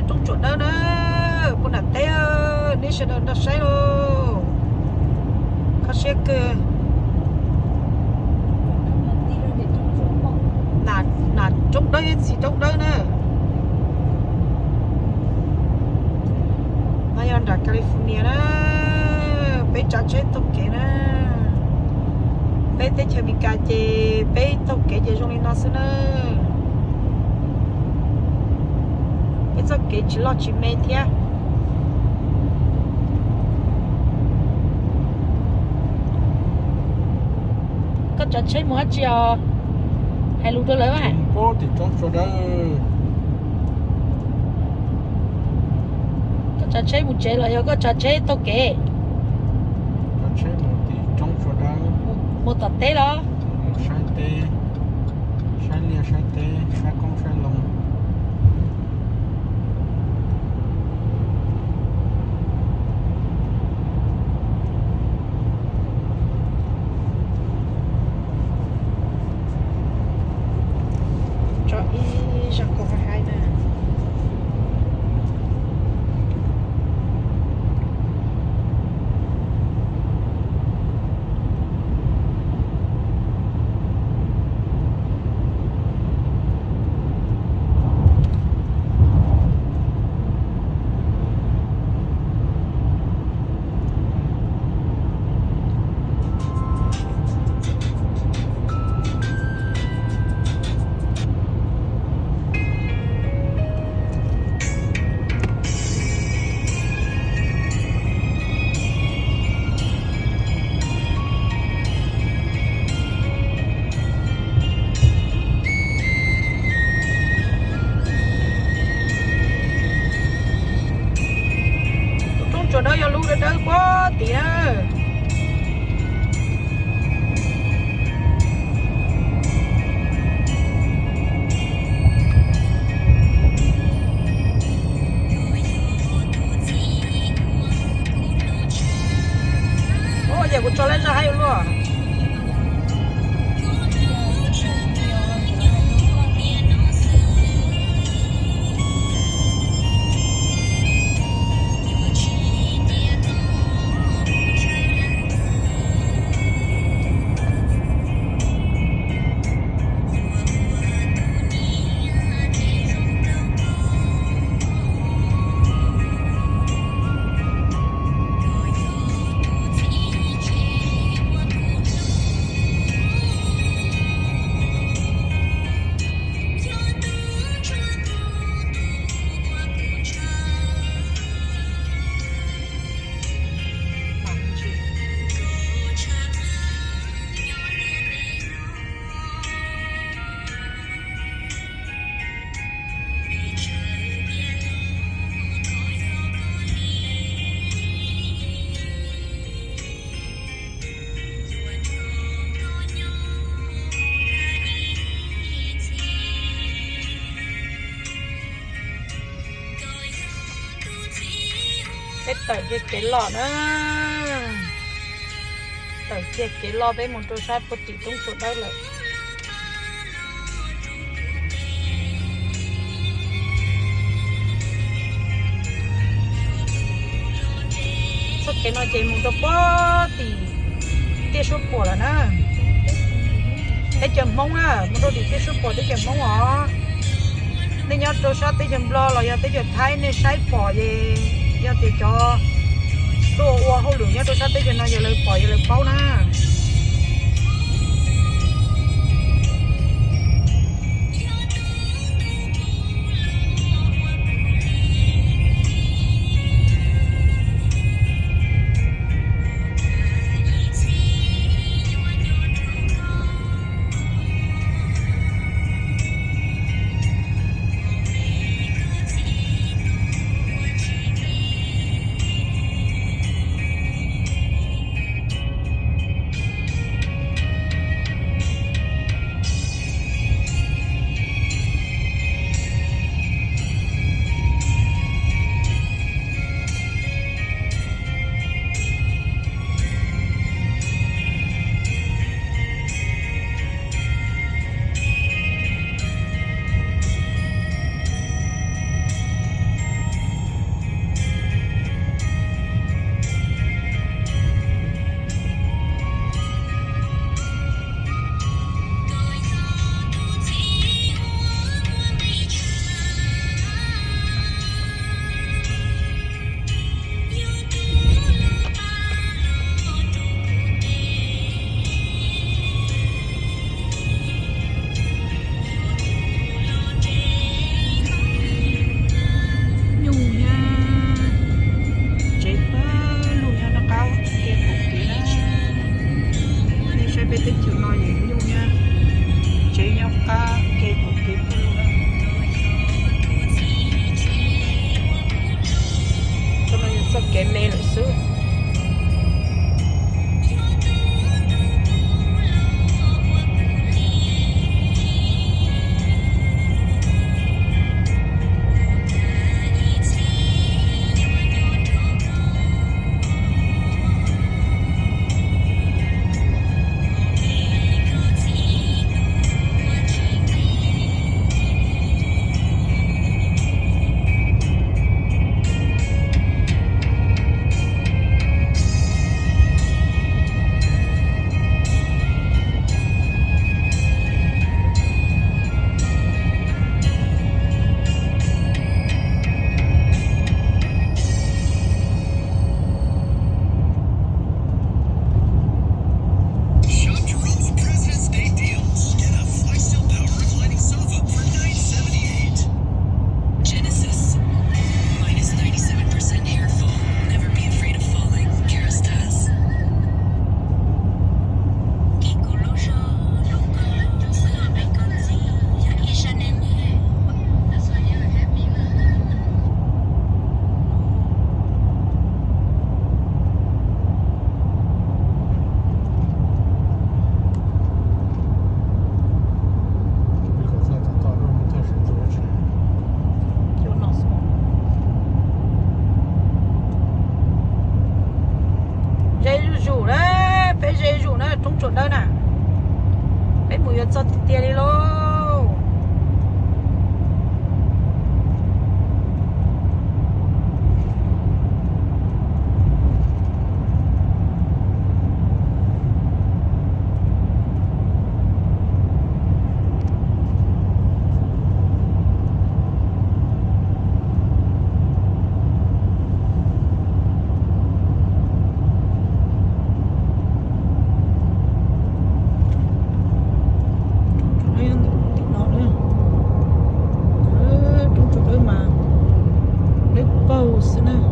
Roob Tsuas Dawb na, puag nram teb, nej sawv daws nrog saib lauj. Kho siab kawg. Nam Roob Dawb thiab txiv Roob Dawb na. No yog nram California na, peb tsav tsheb taug kev na. Peb teb chaws Amelikas ces peb taug kev ces zoo li no xwb na. Peb txoj kev tsis loj tsis me thiab. Koj tsav tsheb mus dab tsi os? Hais lus rau lawv mas. Tim Roob Tsuas Dawb. Koj tsav tsheb mus tsev los yog koj tsav tsheb taug kev? Tsav tsheb mus tim Roob Tsuas Dawb. Mus tom teb los? Mus saib teb, saib liaj saib teb, saib qoob saib loo. Tso ib zag kaus hais hais na. Tus roob tsuas dawb yog lub dawb dawb puag tim na. Ua cas kuv tso lawv zaj haib ua luaj. Peb tawm kiag kev los na. Tawm kiag kev los peb mus rau sab puag tim roob tsuas dawb lawm. Txoj kev no ces mus rau puag tim Tiaj Suab Puam lawm na. Teb chaws Hmoob na, mus rau tim Tiaj Suab Puam teb chaws Hmoob os. Nej nyob rau sab teb chaws Nplog los yog teb chaws Thaib nej saib pom es yog tias cov tuaj ua hauj lwm nyob rau sab teb chaws no yog lawv pom yog lawv paub na. xwb na.